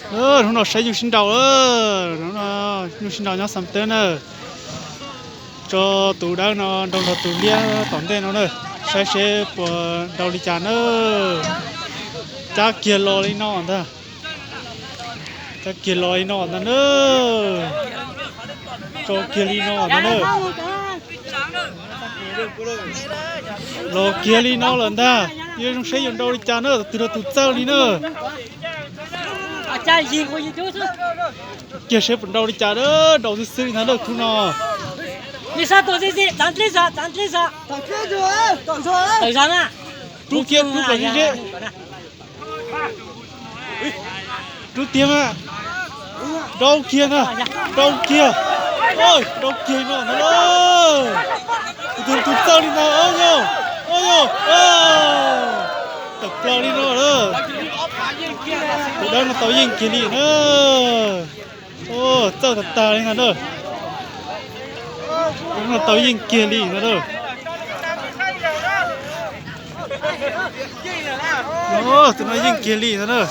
Hnub no saib nyuj sib nraus, hnub no nyuj sib nraus nyob Xam Teb na. Tso tus dawb no nrau nrog tus liab tom ntej no na, saib seb puas nrau li cas na. Cab kiag los li no ntag. Cab kiag los li no ntag na. Tso kiag li no ntag na. Los kiag li no lawm ntag, yuav zoo seb yuav nrau li cas na, tus twg rau tus txawj li na. Kiag seb puas nrau li cas na, nrau xwb xwb li ntag na khub no. Rub kiag, rub kom ze ze. Rub tiag mas. Nrau kiag ntag. Nrau kiag. Nrau kiag no ntag lauj. Tus twg tus txawj li ntag, o yog, o yog. Tawm plaws li no lawm. Tus dawb no tau yeej kiag li na. Txawj tag tag li ntag na. Tus no tau yeej kiag li ntag na. Tus no yeej kiag li ntag na.